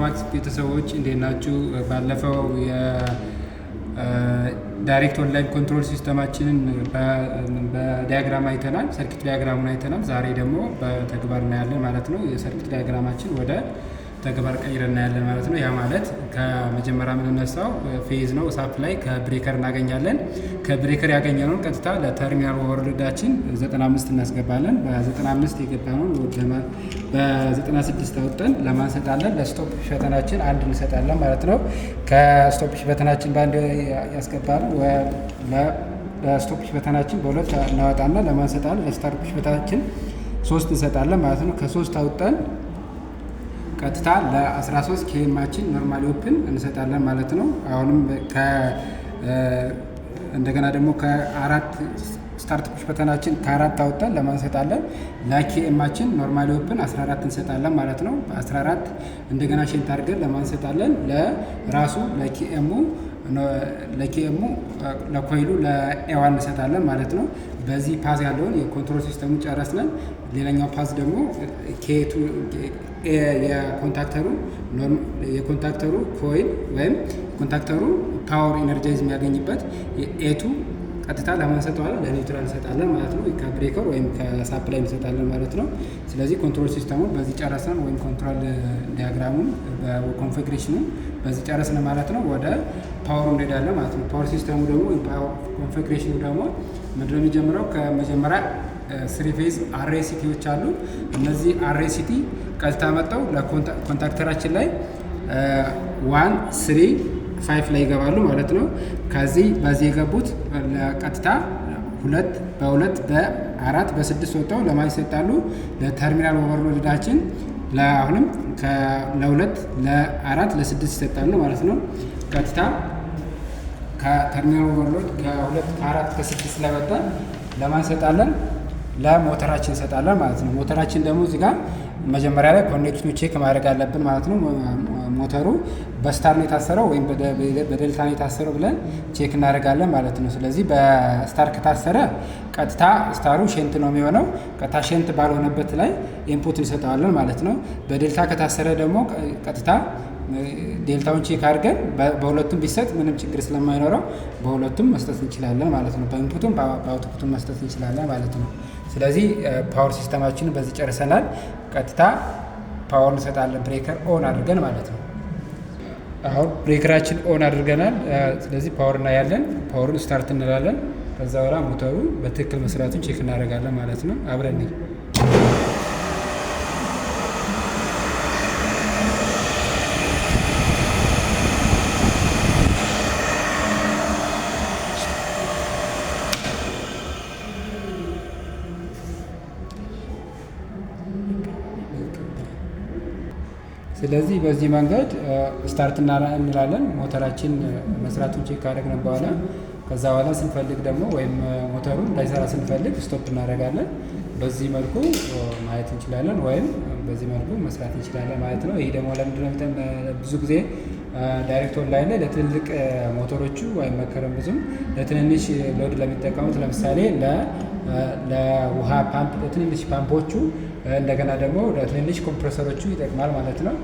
ማክስ ቤተሰቦች፣ እንዴት ናችሁ? ባለፈው የ direct online control system ኣችንን በ diagram አይተናል፣ circuit diagram ኡን አይተናል። ዛሬ ደግሞ በተግባር እናያለን ማለት ነው። የ circuit diagram ኣችን ወደ ተግባር ቀይረን እናያለን ማለት ነው። ያ ማለት ከመጀመሪያ የምንነሳው phase ነው። Supply ከ breaker እናገኛለን። ከ breaker ያገኘነውን ቀጥታ ለ terminal overload ኣችን 95 እናስገባለን። በ95 የገባነውን በ96 አውጥተን ለማን እንሰጣለን? ለ stop button ኣችን አንድ እንሰጣለን ማለት ነው። ከ stop button ኣችን በአንድ ያስገባነው ለ stop button ኣችን በሁለት እናወጣና ለማን እንሰጣለን? ለ start button ኣችን ሶስት እንሰጣለን ማለት ነው። ከሶስት አውጥተን ቀጥታ ለ13 KM ኣችን normally open እንሰጣለን ማለት ነው። አሁንም እንደገና ደግሞ ከአራት start push button ኣችን ከአራት አውጥተን ለማን እንሰጣለን? ለ KM ኣችን normally open 14 እንሰጣለን ማለት ነው። በ14 እንደገና shunt አድርገን ለማን እንሰጣለን? ለራሱ ለኬኤሙ ለኮይሉ ለኤዋን እንሰጣለን ማለት ነው። በዚህ path ያለውን የ control system ኡን ጨረስነን። ሌላኛው path ደግሞ ኬቱ የ contactor ኡ coil ወይም contactor ኡ power energize የሚያገኝበት A two ቀጥታ ለማን እንሰጠዋለን? ለ neutral እንሰጣለን ማለት ነው። ከ breaker ወይም ከ supply እንሰጣለን ማለት ነው። ስለዚህ control system ኡን በዚህ ጨረስን፣ ወይም control diagram ኡን በ configuration ኑ በዚህ ጨረስን ማለት ነው። ወደ power ኡ እንሄዳለን ማለት ነው። Power system ኡ ደግሞ power configuration ኑ ደግሞ ምንድነው የሚጀምረው? ከመጀመሪያ three phase RACT ዎች አሉ። እነዚህ RACT ቀጥታ መጥተው ለ contactor ኣችን ላይ 1, 3, 5 ላይ ይገባሉ ማለት ነው። ከዚህ በዚህ የገቡት ቀጥታ ሁለት በሁለት በአራት በስድስት ወጥተው ለማን ይሰጣሉ? ለ terminal overload ኣችን ለአሁንም ለሁለት፣ ለአራት፣ ለስድስት ይሰጣሉ ማለት ነው። ቀጥታ ከ terminal overload ከሁለት፣ ከአራት፣ ከስድስት ላይ ወጥተን ለማን እንሰጣለን? ለሞተራችን እንሰጣለን ማለት ነው። ሞተራችን ደግሞ እዚህ ጋር መጀመሪያ ላይ connection ኑ check ማድረግ አለብን ማለት ነው። ሞተሩ በ star ነው የታሰረው ወይም በዴልታ ነው የታሰረው ብለን check እናደርጋለን ማለት ነው። ስለዚህ በ star ከታሰረ ቀጥታ star ኡ shunt ነው የሚሆነው። ቀጥታ shunt ባልሆነበት ላይ input እንሰጠዋለን ማለት ነው። በዴልታ ከታሰረ ደግሞ ቀጥታ delta ውን check አድርገን በሁለቱም ቢሰጥ ምንም ችግር ስለማይኖረው በሁለቱም መስጠት እንችላለን ማለት ነው። በ input ኡም በ output ኡም መስጠት እንችላለን ማለት ነው። ስለዚህ power system ኣችንን በዚህ ጨርሰናል። ቀጥታ power እንሰጣለን breaker on አድርገን ማለት ነው። አሁን breaker ኣችን on አድርገናል። ስለዚህ power እናያለን። Power ኡን start እንላለን። ከዛ በኋላ ሞተሩ በትክክል መስራቱን check እናደርጋለን ማለት ነው። አብረን። ስለዚህ በዚህ መንገድ start እንላለን። ሞተራችን መስራቱን check ካደረግን በኋላ፣ ከዛ በኋላ ስንፈልግ ደግሞ ወይም ሞተሩ እንዳይሰራ ስንፈልግ stop እናደርጋለን። በዚህ መልኩ ማየት እንችላለን ወይም በዚህ መልኩ መስራት እንችላለን ማለት ነው። ይሄ ደግሞ ለምንድነው? ብዙ ጊዜ direct online ላይ ለትልልቅ ሞተሮቹ አይመከርም ብዙም። ለትንንሽ load ለሚጠቀሙት፣ ለምሳሌ ለውሃ ፓምፕ፣ ለትንንሽ ፓምፖቹ፣ እንደገና ደግሞ ለትንንሽ compressor ኦቹ ይጠቅማል ማለት ነው።